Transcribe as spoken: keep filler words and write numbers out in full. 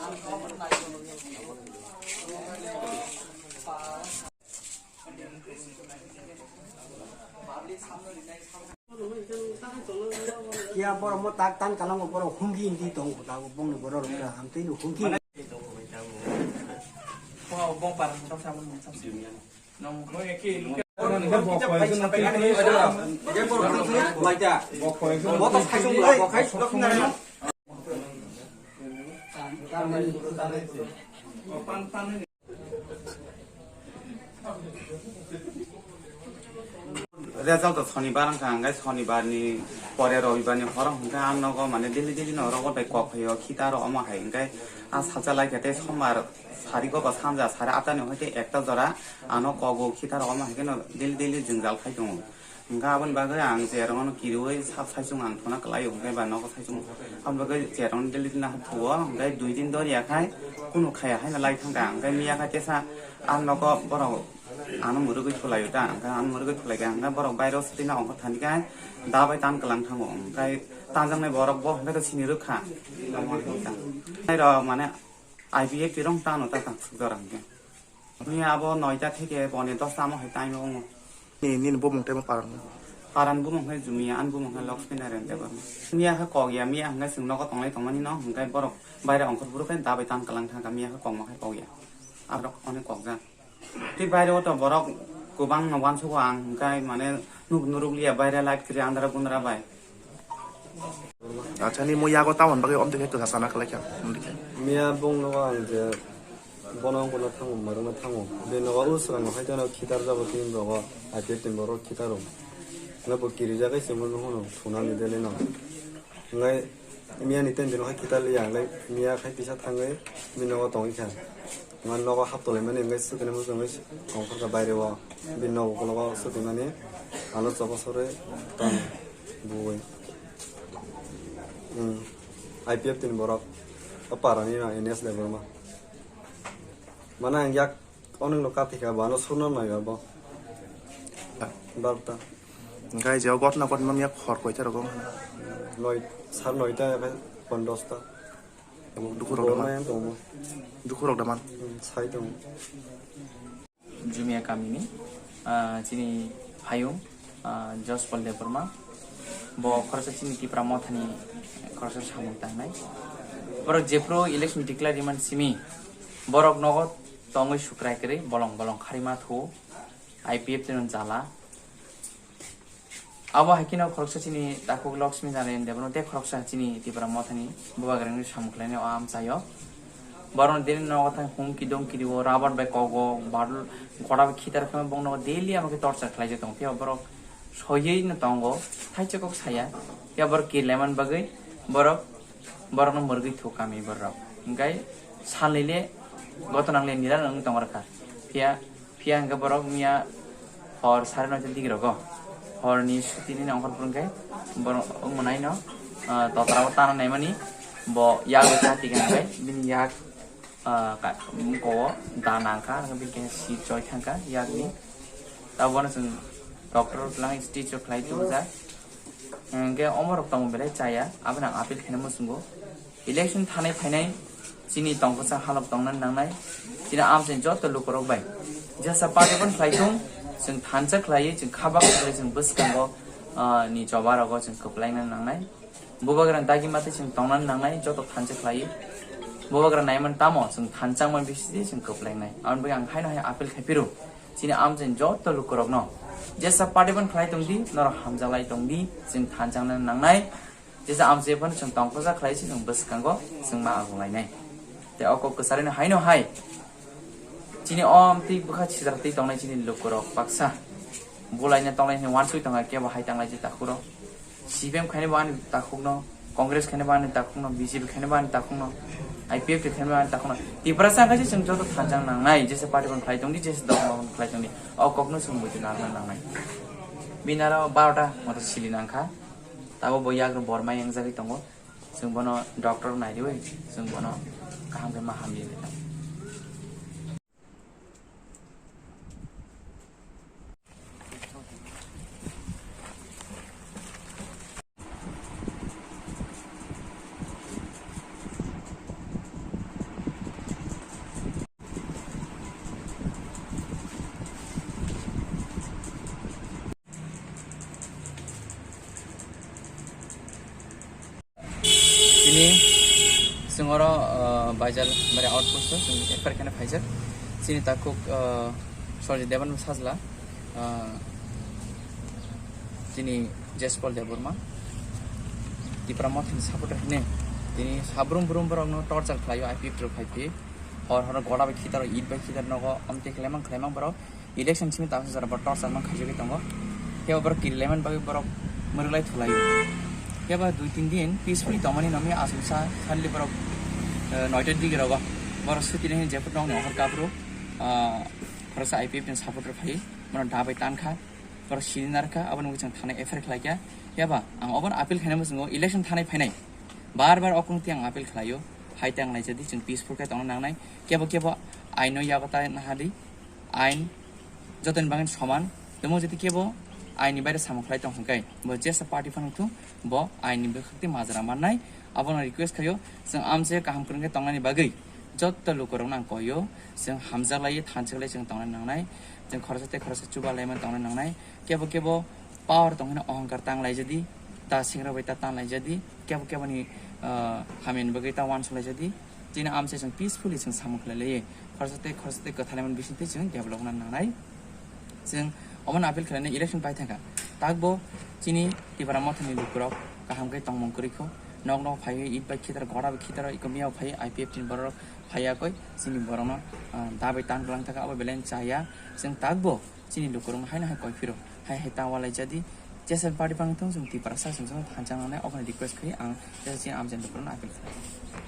Kia borok mo tak tan kalango borok hungki hungki tongo, tago bongni borok rok kha, hamtwi no hungki. Result to sonibar wngkha, hwnkhai sonibar ni pore robibar ni horo hwnkhai ang nogo mane daily daily no rogo bai kok phaio khita rok omo hai hwnkhai a salsa lai khe tei sombar sari go ba sanja sari atta ni hoi tei ekta jora ano kogo khita rok omo hai kheno daily daily jwngjal khai tongo. Hwnkhai aboni bagwi ang cherwng no kiriui sab saichung ang thuna kwlaio, hwnkhai ba nogo saichung aboni bagwi cherwng no daily daily no thuo, hwnkhai dui din dori ya khai kunu khaya hai no lai thangkha, hwnkhai miya khai tesa ang nogo borok. Ano mwrwgwi thulaio ta, hwnkhai ano mwrwgwi thulaikha, hwnkhai borok bairo swtwino ongkhor thani khe da bai tan kwlang thango, hwnkhai tanjaknai borok bo hwnkhai to sini rwkha. Nairok mane I P F tirong tano ta tang sukjak hwnkhe. Miya abo noita theke boni dosta amo hai time o wngo. Ni, nini bumung tei mo paran? Paran bumung hai Jumia, ani bumung hai Lakshmi Narayan Debbarma. Miya khe kok ya, miya hwnkhai chwng nogo tonglai tongmani no, hwnkhai borok baire ongkhor phuru khe da bai tan kwlang thangkha, miya khe kokma khe kok ya. Aborok onek kokjak. Tei baire o to borok kwbang no uansugo ang, hwnkhai mane nuk nuruk liya baire light kwrwi andra gundra bai. Acha, ni mo yago tamon bagwi omtwi khe kwsa sana kwlai kha, omtwi khe. Miya bung nogo ang je bono wngkha thango, marwkna thango. Bini nogo o swkang no hai teno khitar jabo tini rogo, I P F ni borok khitar rw. Hwnkhai bo kirijak khe chwngno hwnwi thunani dele no. Hwnkhai miya ni ten dino hai khitar liya, hwnkhai miya khai tisa thangwi bini nogo tongwi kha. Hwnkhai nogo hap tolaimani hwnkhai swkani muchungwi ongkhorkha baire o. Bini nogo ukologo swkimani ano choba sorwi tong buwi. Hmm. I P F ni borok o parani no N S Debbarma. Mana ang yak onek no kathi kha, bano surna nai abo. Barta. Hwnkhai je o gotna gotma miya khor koita rogo. Noi, sar noita ya khai pon dosta. Dukhu rok da man. Borma yang tongmo. Dukhu rok da man. Hmm, sai tong. Jumia kamini, ah, chini hayung, ah, Jospol Debbarma. Bo khoroksa chini Tipra Mothani khoroksa samung tangnai. Borok jephru election declare rimani simi borok nogo tongwi sukrai kwrwi bolong bolong kharima thu I P F tino jala. Abo hai kheno khoroksa chini takhuk Lakshmi Narayan Debbarma tei khoroksa chini Tipra Mothani bubagrani samung khlainai o amchaio. Borokno daily nogo thang hum kidong kirio, rabar bai kogo, badul, gora bai khitar khe bongno daily amo khe torture khlaijak tongo. Phiya borok soyui no tongo, thaisa kok saya. Phiya borok kirlaiman bagwi borok, borokno mwrwgwi thu kami borok. Hingkai salnwi le goto nangle nira nang tong rwkha. Phiya Phiya hingke borok miya hor sare noita digirogo. Horni suti nini ongkhor phuru hingke borok wngmanaino, ah, totra o tana naimani bo yago chati hingke bini yak, ah, ka-, moko o da nangkha, hingke bini keha si choi thangkha yakni. Tabono chwng doctor lang stitch o khlai tubujak. Hingke omorok tongo belai chaya, aboni ang appeal khaina muchungo. Election thanai phainai chini tongkha sa halok tongna nangnai. Chini amchai joto lukurok bai jesa party bono khlai thung, chwng thansa khlaiwi, chwng kha baksa khlai, chwng bwskango, ah, ni choba rogo chwng kwplaina nangnai. Bubagra dagi matwi chwng tongna nangnai, joto thansa khlaiwi. Bubagra naiman tamo chwng thansa wngmani bisingtwi chwng kwplainai. Aboni bagwi ang haino hai appeal khai phiro. Chini amchai joto lukurokno jesa party bono khlai tongdi, norok hamjaklai tongdi, chwng thanjakna nangnai. Jesa amchai phano chwng tongkha khlai se chwng bwskango chwng ma agunglainai. Tei o kok kwcharino haino hai chini o amtwi bwkha sijak twi tongnai chini lukurok baksa bulaina tongnai hwnwi uansuk tongkha kebo hai tanglai je takhuro. C P M khaina bo ani takhukno, Congress khaina bo ani takhukno, B J P khaina bo ani takhukno, I P F T khaina bo ani takhukno. Tiprasa wngkha se chwng joto thansa nangnai, jesa party bono khlai tongdi, jesa dopha bono khlai tongdi. O kokno chwng buji narwkna nangnai. Bini aro barota moto sili nangkha. Tabo bo yagrok borma yangjagwi tongo. Chwng bono doctor nai riwi, chwng bono kaham khe ma hamya. Oro, uh, Baijal bare outpost o chwng F I R khaina phaijak. Chini takhuk, uh, Sorjit Deban sajla, uh, chini Jespal Debbarma, Tipra Mothani supporter hine, tini sabrum brum borokno torture khlaio, I P F rok phai phi. Hor hor gora bai khitar, it bai khitar nogo, amtwi khlaimang khlaimang borok. Election simi tangsa jora borok torchar man khaijagwi tongo. Kebo borok kiri laiman bagwi borok mwrwk lai thulaio. Kebo dui tin din peacefully tongmani nami aswk sa suddenly borok, eh, noita digi rogo. Borok suti nai jephru nokni ohor kabru, ah, khoroksa I P F ni supporter phai, bono da bai tankha, borok sini narkha, aboni bagwi chwng thana F I R khlaikha. Kebo ang obono appeal khainai muchungo election thanai phainai. Bar bar okung ti ang appeal khlaio. Hai tang laijadi chwng peaceful khe tongna nangnai. Kebo kebo aino yago ta nahadi. Ain jotoni bagwi soman. Temo jodi kebo ain ni baire samung khlai tong hwnkhe, bo jesa party phano thung, bo ain ni bwkhak tei majra mannai. Abono request khaio, chwng amse kaham kwrwng khe tongnani bagwi jotto lukurokno ang koio, chwng hamjak lai, thanchak lai chwng tongna nangnai. Chwng khoroksa tei khoroksa chuba laiman tongna nangnai. Kebo kebo power tong hino ohongkar tang laijadi, ta singra bai ta tang laijadi, kebo kebo ni, ah, hamya ni bagwi ta uansuk laijadi. Chini amchai chwng peacefully chwng samung khlai lai, khoroksa tei khoroksa tei kwthalaimani bising twi chwng develop wngna nangnai. Chwng omono appeal khlainai election pai thangkha. Takbo chini Tipra Mothani lukurok kaham khe tongmung kwrwi kho. Nok nok phaiwi it bai khitar, gora bai khitar, iko miyao phai I P F ni borok phaiya koi chini borokno, ah, da bai tan kwlang thangkha, abo belai chaya. Chwng takbo chini lukurokno haino hai koi phiro, hai hai ta walai jadi. Jesa party phano thung, chwng Tiprasa chwng thansa nangnai, obono request khlai ang jesa chini amchai lukurokno appeal khlai.